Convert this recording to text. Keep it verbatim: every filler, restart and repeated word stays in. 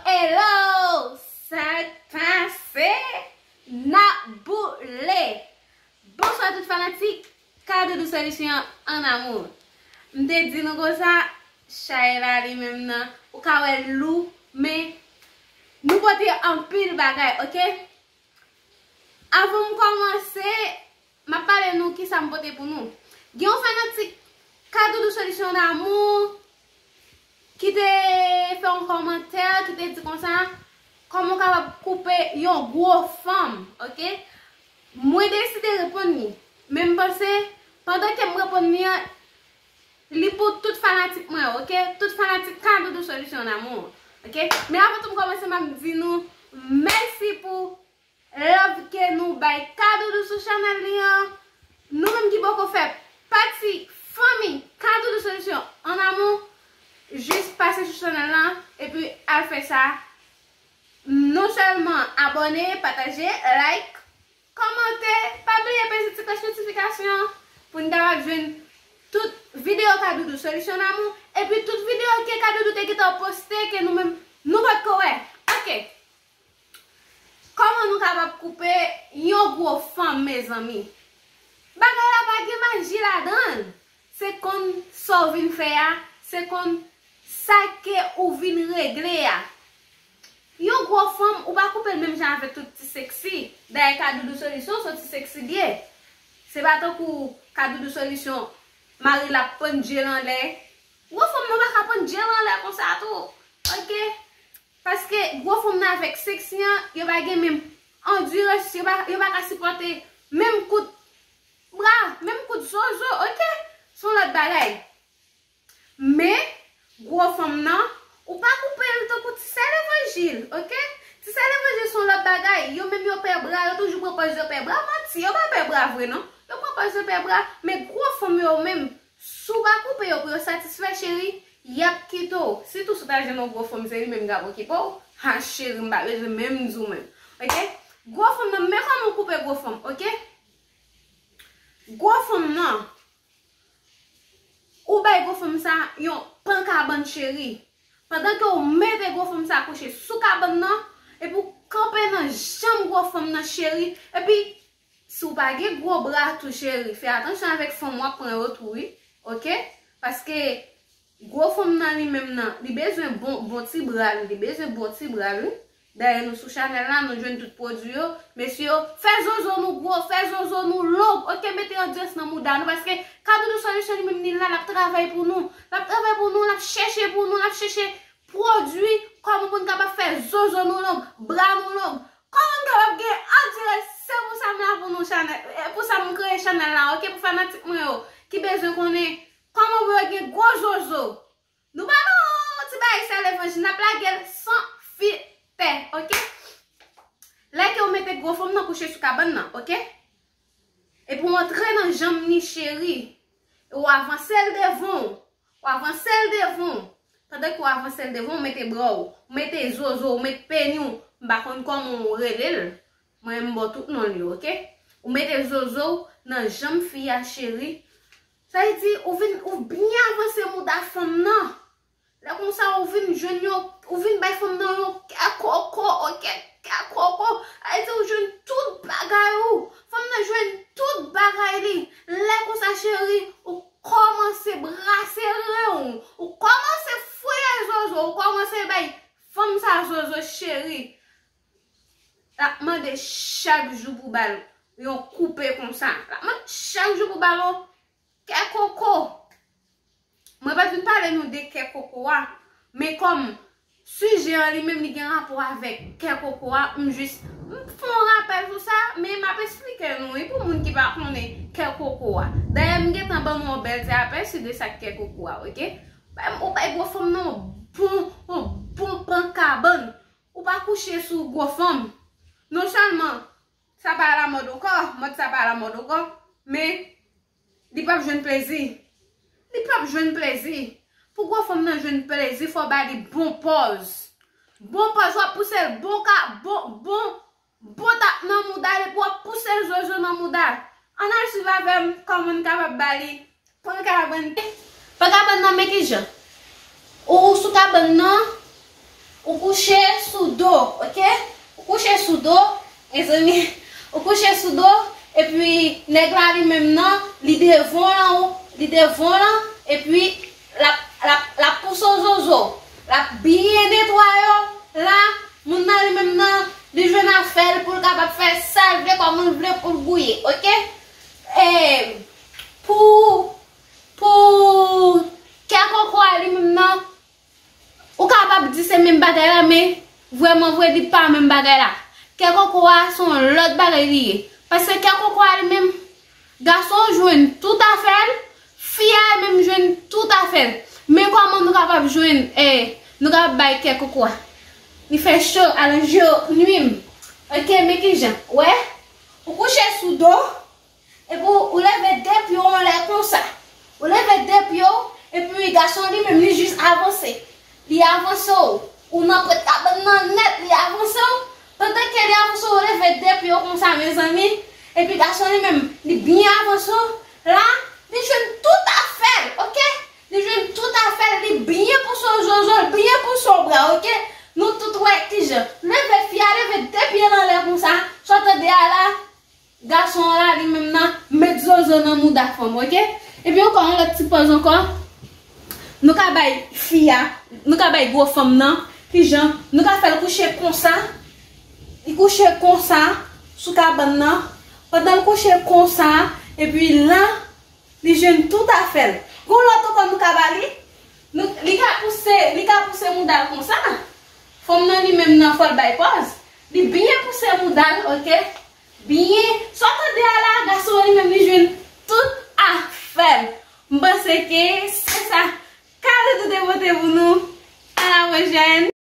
Hello! Sa k pase? N ap boule! Bonswa tout fanatik Kadoudou Solisyon an amou. M te di nou konsa, chay la li menm nan, ou ka wè l lou, men nou pote anpil bagay, oke? Avan m kòmanse, m ap pale nou kisa m pote pou nou. Gen yon fanatik Kadoudou Solisyon Damou ki te fè yon kòmantè, ki te di konsa, kòman w kapab koupe yon gwo fanm, oke? Mwen deside reponn li. Men m panse, pandan ke m reponn li an, li pou tout fanatik mwen, oke? Tout fanatik Kadoudou Solisyon Damou, oke? Men avan tou m kòmanse, m ap di nou mèsi pou love ke nou bay Kadoudou sou chanèl li an. Nou menm ki poko fè pati fanmi Kadoudou Solisyon an amou, jis pase sou chanèl lan epi al fè sa. Non sèlman abòne, pataje, like, kòmante, pa bliye peze ti klòch notifikasyon pou n kapab jwenn tout videyo Kadoudou Solisyon Damou, epi tout videyo ke Kadoudou te gentan poste ke nou menm nou potko wè. Oke. Kòman nou kapab koupe yon gwo fanm, mezanmi? Bagay la pa gen maji ladan l. Se konn sa w vin fè a, se konn sa ke ou vin regle a. Yon gwo fanm, ou pa koupe l menm jan avèk tout ti seksi. Dayè, Kadoudou Solisyon, se yon ti seksi l ye. Se pa tankou Kadoudou Solisyon, mari l ap pann je l anlè. Gwo fanm nan pa ka pann je l anlè konsa tou. Oke? Paske gwo fanm nan avèk seksi an, yo pa gen menm andirans, yo pa, yo pa ka sipòte menm kout bra, menm kout zozo, oke? Se yon lòt bagay. Men, gwo fanm nan, ou pa koupe l tankou ti sè levanjil, oke? Ti sè levanjil se yon lòt bagay. Yo menm yo pè bra, yo toujou pran pòz yo pè bra. Manti, yo pa pè bra vre non. Yo pran pòz yo pè bra, men gwo fanm yo menm, si w pa koupe yo pou yo satisfè, cheri, y ap kite w. Sitou si w ta jwenn yon gwo fanm, se li menm k ap okipe w. Ha, cheri, m pa bezwen menm di w menm. Oke? Gwo fanm nan, men kòman w koupe gwo fanm, oke? Gwo fanm nan, ou bay gwo fanm sa yon pan kabann, cheri. Pandan ke w mete gwo fanm sa kouche sou kabann nan, epi w kanpe nan janm gwo fanm nan, cheri, epi si w pa gen gwo bra tou, cheri, fè atansyon avèk fanm w ap pran yo tou, wi. Oke? Paske gwo fanm nan li menm nan, li bezwen bon, bon ti bra l, li bezwen bon ti bra l, wi. Dayè, nou sou chanèl la, nou jwenn tout pwodui yo. Mesye yo, fè zozo nou gwo, fè zozo nou long. Oke, mete andirans nan mouda nou, paske Kadoudou Solisyon li menm li la, l ap travay pou nou. L ap travay pou nou, l ap chèche pou nou, l ap chèche pwodui, kòman pou n kapab fè zozo nou long, bra nou long. Kòman n kapab gen andirans, se pou sa m la pou nou chanèl, e pou sa m kreye chanèl la, oke, pou fanatik mwen yo, ki bezwen konnen kòman pou yo gen gwo zozo. Nou ba nou ti bagay sè levanjil, n ap lage l san filtè, oke? Lè ke w mete gwo fanm nan kouche sou kabann nan, oke? Epi w antre nan janm ni, cheri. E w avanse l devan w. W avanse l devan w. Pandan ke w avanse l devan w, w mete bra w, w mete zozo, w mete peni w. M pa konn kòman w rele l. Mwen, m ba w tout non l yo, oke? Ou mete zozo w nan janm fi a, cheri. Sa vle di, ou vin, ou byen avanse mouda fanm nan. Lè konsa, ou vin jwenn yon, ou vin bay fanm nan yon kè koko, oke? Kè koko. Sa vle di, ou jwenn tout bagay ou. Fanm nan jwenn tout bagay li. Lè konsa, cheri, ou kòmanse brase ren w. Ou kòmanse fouye zozo. Ou kòmanse bay fanm sa zozo, cheri. L ap mande chak jou pou ba l yon koupe konsa. L ap mande chak jou pou ba l yon kè koko. Mwen pa t vin pale nou de kè koko a, men kòm sijè an li menm li gen rapò avèk kè koko a, m jis, m fè yon rapèl sou sa, men m ap esplike nou, wi, pou moun ki pa konnen kè koko a. Dayè, m gentan ban nou yon bèl ti apèsi de sa k kè koko a, oke? Ou bay gwo fanm nan yon bon, yon bon pan kabann. Ou pa kouche sou gwo fanm. Non sèlman sa pa alamòd ankò, mòd sa pa alamòd ankò, men li p ap jwenn plezi. Li p ap jwenn plezi. Pou gwo fanm nan jwenn plezi, fò w ba li bon pòz. Bon pòz, w ap pouse l bon ka, bon, bon, bon tap nan mouda l, epi w ap pouse l zozo nan mouda l. Ann al swiv avè m kòman n kapab ba li Pran kabann. Pran kabann nan, men kijan. Ou sou kabann nan, ou kouche sou do, oke? Ou kouche sou do, mezanmi, ou kouche sou do, epi nèg la li menm nan, li devan lan, li devan lan, epi l ap, l ap, l ap pouse w zozo, l ap byen netwaye w, la, moun nan li menm nan, li jwenn afè l pou l kapab fè sa l vle, kòman l vle pou l gouye, oke? E pou, pou kè koko a li menm nan, ou kapab di se menm bagay la, men vrèman vre, li pa menm bagay la. Kè koko a se yon lòt bagay li ye. Paske kè koko a li menm, gason jwenn tout afè l, fi a menm jwenn tout afè l. Men kòman nou kapab jwenn, eh, nou kapab bay kè koko a. Li fè cho, alò je yo nwi m. Oke, men kijan? Wè, ou kouche sou do, epi ou leve de pye w anlè konsa. Ou leve de pye w, epi gason li menm li jis avanse. Li avanse w. Ou nan pòt kabann nan nèt, li avanse w. Pandan ke li avanse w, ou leve de pye w konsa, mezanmi. Epi gason li menm, li byen avanse w. La, li jwenn tout afè l, oke? Li jwenn tout afè l, li byen pouse w zozo, l byen pouse w bra, oke? Nou tout wè kijan. Leve fi a, leve de pye l anlè konsa. Sa w tande a la, gason an la, li menm nan, met zozo nan mouda fanm, oke? Epi ankò, yon lòt ti pòz ankò. Nou ka bay fi a, nou ka bay gwo fanm nan, kijan? Nou ka fè l kouche konsa, li kouche konsa, sou kabann nan, pandan l kouche konsa, epi la, li jwenn tout afè l. Gon lòt ankò nou ka ba li, nou, li ka pouse, li ka pouse mouda l konsa. Fanm nan li menm nan fò l bay pòz. Li byen pouse mouda l, oke? Byen. Sa w tande a la, gason an li menm li jwenn tout afè l. M panse ke se sa. Kado de bote pou nou. A la pwochèn.